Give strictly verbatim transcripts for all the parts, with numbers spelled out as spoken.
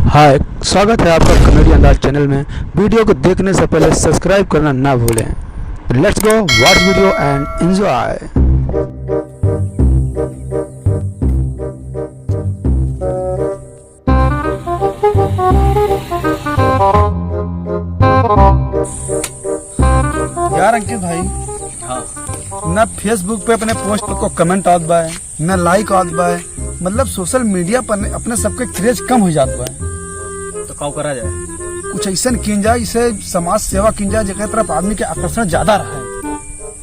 हाय, स्वागत है आपका कॉमेडी अंदाज चैनल में। वीडियो को देखने से पहले सब्सक्राइब करना ना भूलें। Let's go, watch video and enjoy। यार अंकित भाई, हाँ। ना Facebook पे अपने पोस्ट को कमेंट आवत बा, ना लाइक आवत बा, मतलब सोशल मीडिया पर अपने सबके क्रेज कम हो जात बा। तो का करा जाए? कुछ ऐसन कीन जाए, इसे समाज सेवा कीन जाए, जेकर तरफ आदमी के आकर्षण ज्यादा रहे।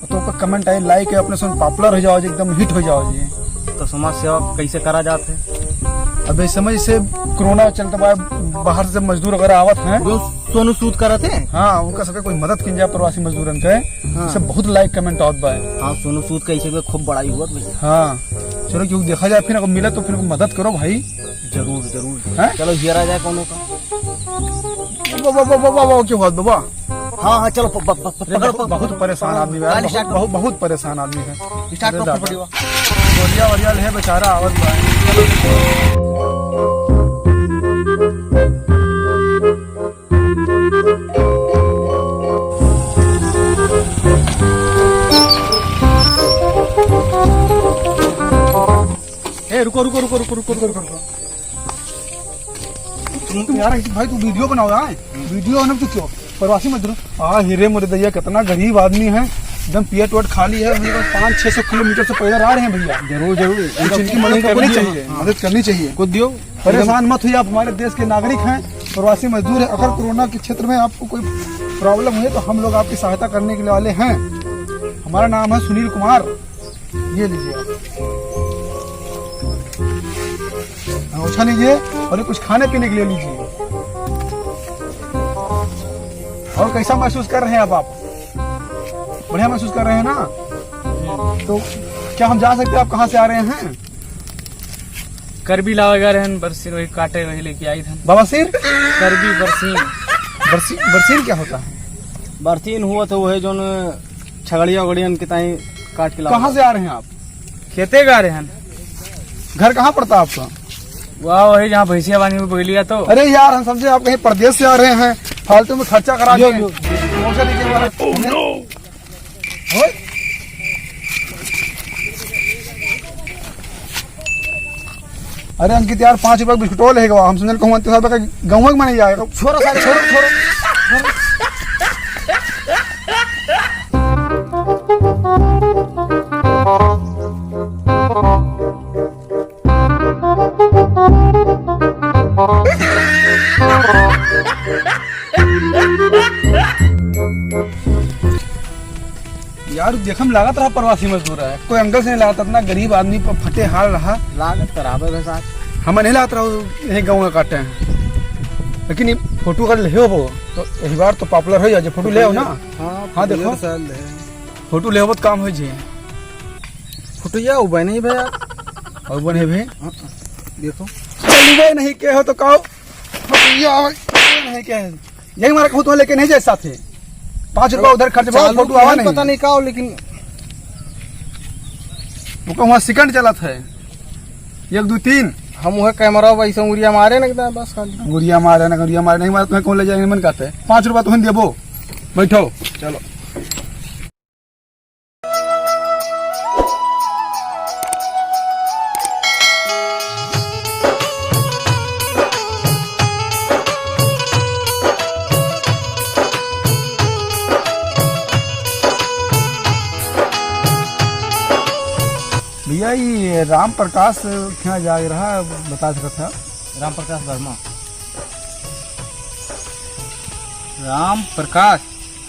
तो ओकर कमेंट आए, लाइक है, अपने सब पॉपुलर हो जाओ जी, एकदम हिट हो जाओ जी। तो समाज सेवा कैसे करा जात है? अबे समझ से कोरोना चलत बा, बाहर से मजदूर वगैरह आवत हैं। जो सोनू सूद करत है? हाँ, उनका सबके कोई मदद कीन जाए प्रवासी मजदूरन के। हाँ। इससे बहुत लाइक कमेंट आवत बा। हाँ, सोनू सूद का इसे भी खूब बड़ाई हुआ भैया। हाँ, चलो क्यों देखा जाए, फिर अगर मिले तो फिर मदद करो भाई। जरूर, जरूर। हैं? चलो, हियर आ जाए कोनो का। वाह, वाह, वाह, वाह, वाह, वाह, क्या बात, बाबा? हाँ, हाँ, चलो, प-, प-, प-, अरे, पकड़ो, बहुत, पकड़ो। बहुत परेशान आदमी है यार, गाड़ी बहुत, स्टार्ट करो। बहुत, बहुत परेशान आदमी है। स्टार्ट अरे करो, दादा। फटफटिया। बढ़िया, बढ़िया, ले बेचारा, आवत बा। ए, रुको, रुको, रुको। तुम तो यार, भाई, तू वीडियो बनाओ यार, वीडियो ना तू क्यों? प्रवासी मजदूर। आ, हीरे मोरे दैया, कितना गरीब आदमी है, एकदम पेट वेट खाली है, उनके पास पाँच छः सौ किलोमीटर से पैदल आ रहे हैं भैया। जरूर, जरूर। कुछ इनकी मदद करनी चाहिए, हाँ। मदद करनी चाहिए। कुछ दियो। परेशान मत होइए, आप हमारे देश के नागरिक हैं, प्रवासी मजदूर हैं। अगर कोरोना के क्षेत्र में आपको कोई प्रॉब्लम हुई तो हम लोग आपकी सहायता करने के लिए वाले हैं। हमारा नाम है सुनील कुमार। ये लीजिए आप। अंगोछा लीजिए और ये कुछ खाने पीने के लिए लीजिए। और कैसा महसूस कर रहे हैं अब आप? बढ़िया महसूस कर रहे हैं ना? तो क्या हम जान सकते हैं आप कहाँ से आ रहे हैं? करबी लावे गए रहन, बरसीन वही काटे, वही लेके आई थन। बवासीर? करबी बरसीन। बरसी-, बरसीन क्या होता है? बरसीन हुआ तो वही जोन छगड़िया उगड़ियन के ताई काट के लावे। कहाँ से आ रहे हैं आप? खेते गा रहे हैं। घर कहाँ पड़ता है आपका? वाह, वही जहाँ भैंसिया बानी हुई बगलिया तो। अरे यार, हम समझे आप कहीं परदेश से आ रहे हैं, फालतू में खर्चा करा दिए। यो, यो। अंगोछा दीजिए हमारा। Oh no! ओए। अरे अंकित यार, पाँच रुपया का बिस्कुटवा लेके आवा। हम समझल कहूँ अंतिम साहब का गाँव में नहीं जाएगा। छोड़ो सारे, छोड़ो, छोड़ो। यार, देखम लागत रहा प्रवासी मजदूर है, कोई एंगल से नहीं लागत, इतना गरीब आदमी पर फटे हाल रहा। लागत करावे के साथ। हम नहीं लागत रहा यही गाँव का काटे हैं, लेकिन ये फोटो अगर ले हो तो यही बार तो पॉपुलर हो जाए, फोटो ले हो ना। हाँ, हाँ, देखो। फोटो ले हो तो काम हो जाए। फोटो या उबे नहीं भैया। और बने भी। हाँ, देखो। चल उबे नहीं के हो तो काओ। फोटो या उबे नहीं के हो। यही मारा कहूँ तो लेके नहीं जाए साथे। पाँच रुपया उधर खर्च, बहुत चालू फोटो आवा नहीं। पता नहीं का हो, लेकिन वो कहूँ सिकंड चलत है। एक, दो, तीन। हम वह कैमरा वैसे उंगलिया मारे ना एकदम, बस खाली। उंगलिया मारे ना, उंगलिया मारे, नहीं मारे, तुम्हें कौन ले जाएंगे, मन कहते हैं। पाँच रुपया तुम्हें देबो, बैठो। चलो। भैया, ये राम प्रकाश क्या जा रहा, बता सकत है? राम प्रकाश वर्मा। राम प्रकाश?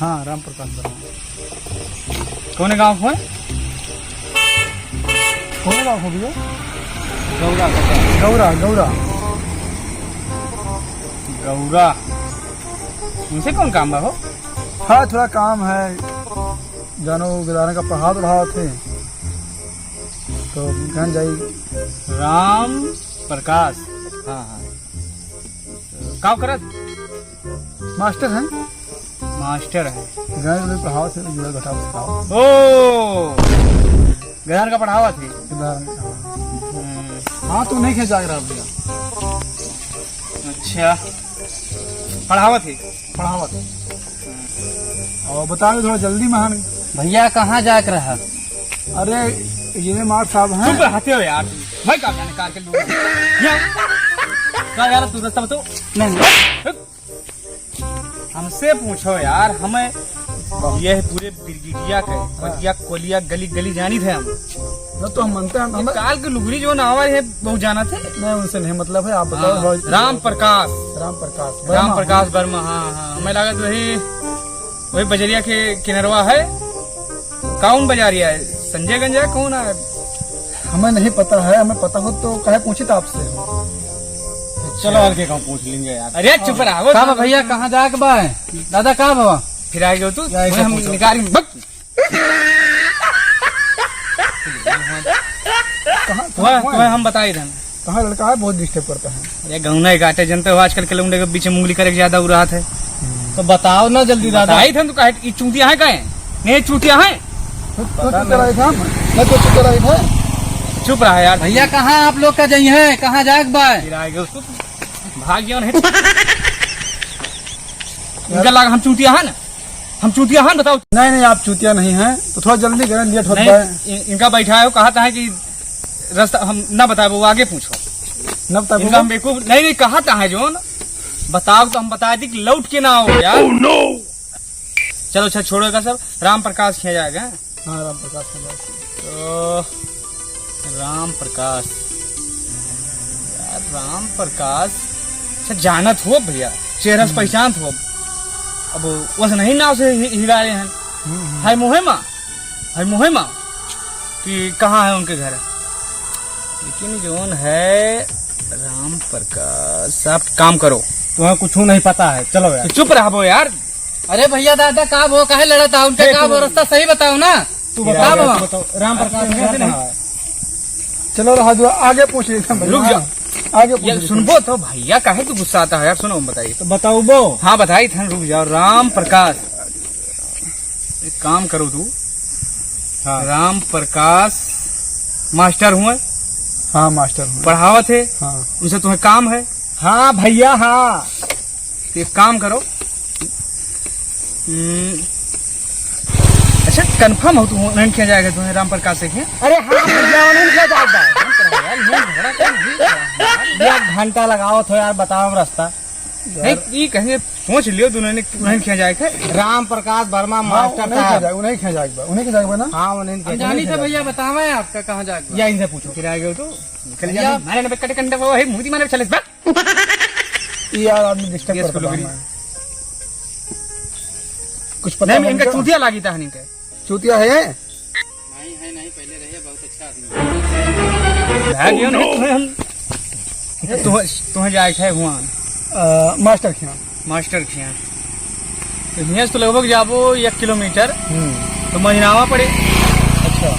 हाँ, राम प्रकाश वर्मा। कौने गाँव को है? कौने गाँव को भैया? गौरा, गौरा। गौरा, गौरा। गौरा। उनसे कौन काम बा हो? हाँ, थोड़ा काम है। जानो, गिदाना का पढ़ावत रहा थे, तो कहाँ जाई? राम प्रकाश। हाँ, हाँ। का करत? मास्टर हैं। मास्टर हैं। गिदाना का पढ़ावत थे, जुड़ा घटाव सिखाओ। ओ, गिदाना का पढ़ावत थे। गिदाना का। हम्म। हाँ, तो नहीं खेचा रहा भैया। अच्छा, पढ़ावत है। पढ़ावत। और बताओ, थोड़ा जल्दी महान। भैया, कहाँ जाके रहा? अरे, ये मार साहब हैं। चुप रहते हो यार तुम। भाई, का जाने कार के लोग। या। का यार, तू रास्ता बताओ। नहीं, नहीं। हमसे पूछो यार, हमें ये पूरे बिरगिटिया के, बतिया, कोलिया, गली गली जानी थे हम। न तो हम मानते हैं, ये हमें काल के लुगरी जो नावा है, बहुत जाना थे। नहीं, उनसे नहीं मतलब है, आप बताओ। हाँ, थोड़ा राम प्रकाश। राम प्रकाश राम वर्मा। प्रकाश वर्मा, हाँ, हाँ, हमें लगा तो वही, वही बजरिया के किनरवा है। कौन बजारिया है? संजयगंज है, कौन है? हमें नहीं पता है, हमें पता हो तो काहे पूछित आपसे। चलो, और के कहूँ पूछ लेंगे यार। अरे, चुप रहा, वो का बा भैया, कहाँ जाके बा? दादा, का बा? फिर आ गयो तू, या, ऐसा हम पूछो। निकाल, बक। कहाँ, तुम्हें, कहाँ तुम्हें है? हम बताई देन। कहाँ लड़का है, बहुत disturb करता है। अरे गौना ही काटे, जनते हो आजकल के लौंडे के बीच में उंगली करे के ज्यादा उरात है। हम्म। तो बताओ ना जल्दी दादा। बताई थे तो काहे, ई चूतिया है काहे? नहीं चूतिया है? तो, तो पता चुप नहीं। कराई था हम। नहीं तो चुप कराई था। चुप रहा यार। भैया कहाँ आप लोग का जई है? कहाँ जाग बा? फिर आएगा उसको तो भाग गया नहीं। इनका लगा हम चूतिया है ना? हम चूतिया हैं, बताओ। नहीं, नहीं, आप चूतिया नहीं हैं, तो थोड़ा जल्दी करें, late होता नहीं, है। इ-, इनका बैठा है, वो कहा था कि रास्ता हम ना बताए, वो आगे पूछो। ना बताए, इनका वो हम बेवकूफ, नहीं, नहीं, कहा था है जो ना, बताओ तो हम बता दी कि लौट के ना आओ यार। Oh, no! चलो, अच्छा, छोड़ो का सब, राम प्रकाश खिया जाएगा। हाँ, राम प्रकाश खिया जाएगा। तो राम प्रकाश, यार, राम प्रकाश, अच्छा, जानत हो भैया, चेहरा से हम्म। पहचानत हो। अब वस नहीं नाव से हि-, हिला रहे हैं। हम्म, हम्म। हाय मोहे माँ, हाय मोहे माँ, कि कहाँ है उनके घर? लेकिन जोन है राम प्रकाश, आप काम करो। तुम्हें कुछ नहीं पता है, चलो यार। तो चुप रहो यार। अरे भैया दादा, का भो, काहे लड़त हो? उनके ए, का तू भो, रास्ता सही बताओ ना। तू का बताओ, भो? तू बताओ। राम प्रकाश का घर कहाँ है? चलो रहा दो, आगे पूछ लेते हैं भैया। रुक जा। आगे पूछ ये लेते हैं। सुनबो तो भैया, काहे तू गुस्सा आता है यार? सुनो, हम बताइए। तो बताओ बो। हाँ, बताई थन, रुक जाओ। राम प्रकाश, एक काम करो तू। हाँ। राम प्रकाश मास्टर हुए। हाँ, मास्टर हुए। पढ़ावत है। हाँ। उनसे तुम्हें काम है। हाँ भैया, हाँ। तो एक काम करो, हम्म, अच्छा, confirm हो तू उन्हें किया जाएगा, तुम्हें राम प्रकाश से किया? अरे हाँ भैया, उन्हें किया जाएगा। यार, ये झगड़ा क्यों नहीं कर रहा है यार? एक घंटा लगावत हो यार, बताओ रास्ता। नहीं, ये कहीं सोच लियो, तू उन्हें, उन्हें किया जाएगा। राम प्रकाश वर्मा हाँ, मास्टर उन्हें किया साहब। जाएगा, उन्हें किया जाएगा, उन्हें किया जाएगा ना? हाँ, उन्हें किया हम जानी जाएगा। थे भैया, बतावे आपका कहाँ जाएगा। या इनसे पूछो। फिर आ गए हो तो? चले भैया। जाओ, मारे ना कटे कंडा, वही मुंह मारे चले बस। ये यार आदमी disturb ये करता इसको है। कुछ पता नहीं, नहीं इनका इनका। चूतिया लागी था, नहीं का। चूतिया है? नहीं है, नहीं, पहले रहे, बहुत अच्छा आदमी है। भाग गयो नहीं, तुम्हें हम, तुम्हें, तुम्हें जाए है हुआ। अ, मास्टर खिया। मास्टर खिया। तो हियाँ से तो लगभग जाबो एक किलोमीटर, हम्म। तो महीनावा पड़े। अच्छा।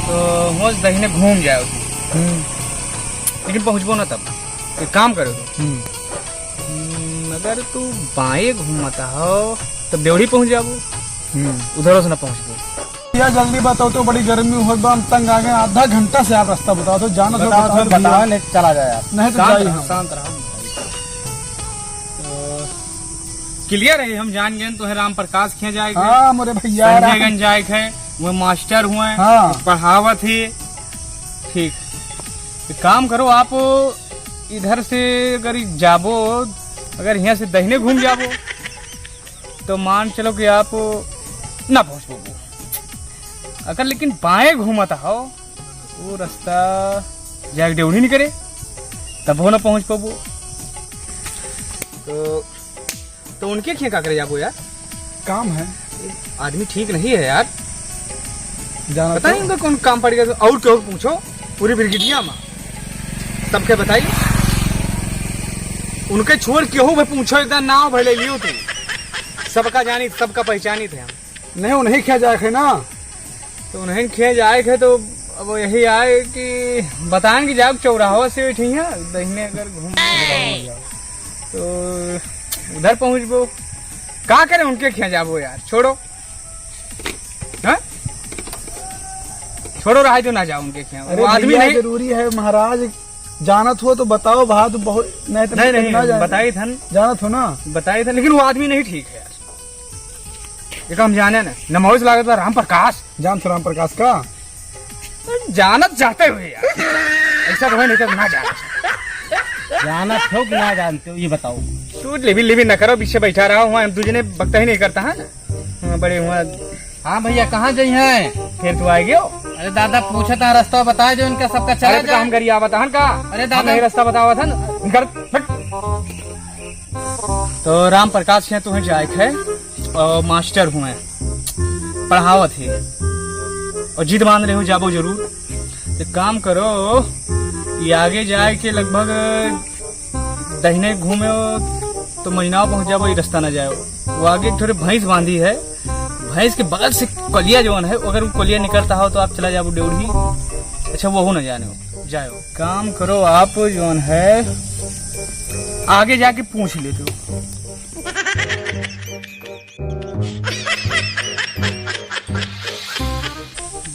तो हुआँ से दहिने घूम जाओ। हम्म। लेकिन पहुँचबो ना तब। एक काम करो। हम्म। हम्म, अगर तू बाएं घूमता हो, तब देवड़ी पहुँच जाबो। हम्म। उधरों से ना पहुँचबो। या जल्दी बताओ तो, बड़ी गर्मी होत बा, हम तंग आ गए, आधा घंटा से आप रास्ता बताओ तो, जाना तो बताओ, बताओ तो तो भैया। बताओ, नहीं चला जाए आप। नहीं तो शांत जाइए रहो, हम। शांत रहो। तो clear है, हम जान गए, तो है राम प्रकाश खिया जाए के, हाँ, मोरे भैया, संजयगंज जाए के, वो मास्टर हुए, हाँ। पढ़ावत है। ठीक, एक काम करो, आप इधर से अगर जाबो, अगर यहाँ से दहिने घूम जाबो, तो मान चलो कि आप ना पहुँच पाबो। अगर लेकिन बाएं घूमत हो, वो रास्ता जाके डेवढ़ी नहीं करे, तब हो ना पहुँच पाबो। तो, तो उनके खें का करे जाबो यार? काम है। आदमी ठीक नहीं है यार। जाना पता तो नहीं उनका कौन काम पड़ गया। और क्यों पूछो, पूरी बिरगिटिया में सबके बताई। उनके छोड़ केहू भी पूछो, एकदम नाव भले लियो तू। सबका जानी, सबका पहचानी थे हम। नहीं, उन्हें क्या जाए है ना? तो उन्हें क्या जाए है तो अब यही आए कि बताएं कि जाओ चौराहा से उठी है, दहिने अगर घूम तो उधर पहुँचबो। का करे उनके क्या जाबो यार, छोड़ो। हाँ? छोड़ो, रहा जो ना जाओ उनके क्या। अरे वो आदमी भैया, नहीं। जरूरी है महाराज। जानत हो तो बताओ भा, तू बहुत नहीं तो नहीं, नहीं, ना जाने। बताई थन। जानत हो ना? बताई थन, लेकिन वो आदमी नहीं ठीक है यार। ये काम जाने ना, नमौज लागत बा राम प्रकाश। जानत हो राम प्रकाश का? जानत जाते हुए यार। ऐसा तो है नहीं तो ना जानत। जानत हो कि ना जानते हो, ये बताओ। तू लिविन लिविन ना करो, पीछे बैठा रहा हुआ, हम तुझे ने बकता ही नहीं करता है ना। हाँ, बड़े हुआ। हाँ भैया, कहाँ जाई हैं? फिर तू आए गयो? अरे दादा, पूछत हैं, रास्ता बताए जो इनका सबका चला अरे तो जाए। हम गरियावत हन का? अरे हम दादा। नहीं रास्ता बतावत हन। निकर, हट। तो राम प्रकाश हैं, तुम्हें जाए है और मास्टर हुए पढ़ावत है और जिद बांध रहे हो जाबो जरूर। तो काम करो, ये आगे जाए के लगभग दहिने घूमे तो महीना पहुंच जाबो, ये रास्ता ना जाओ। वो आगे एक थोड़े भैंस बांधी है, भैंस के बगल से कलिया जौन है, अगर वो कलिया निकलता हो तो आप चला जाबो डेढ़ी। अच्छा, वो ना जाने हो, जाओ। काम करो, आप जौन है आगे जाके पूछ लेते हो।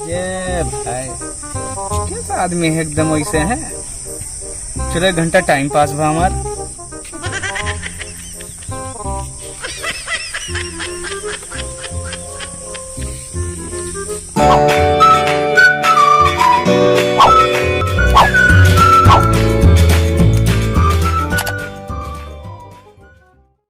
ये भाई, कैसा आदमी है, एकदम वैसे है। चलो, एक घंटा टाइम पास बा हमार।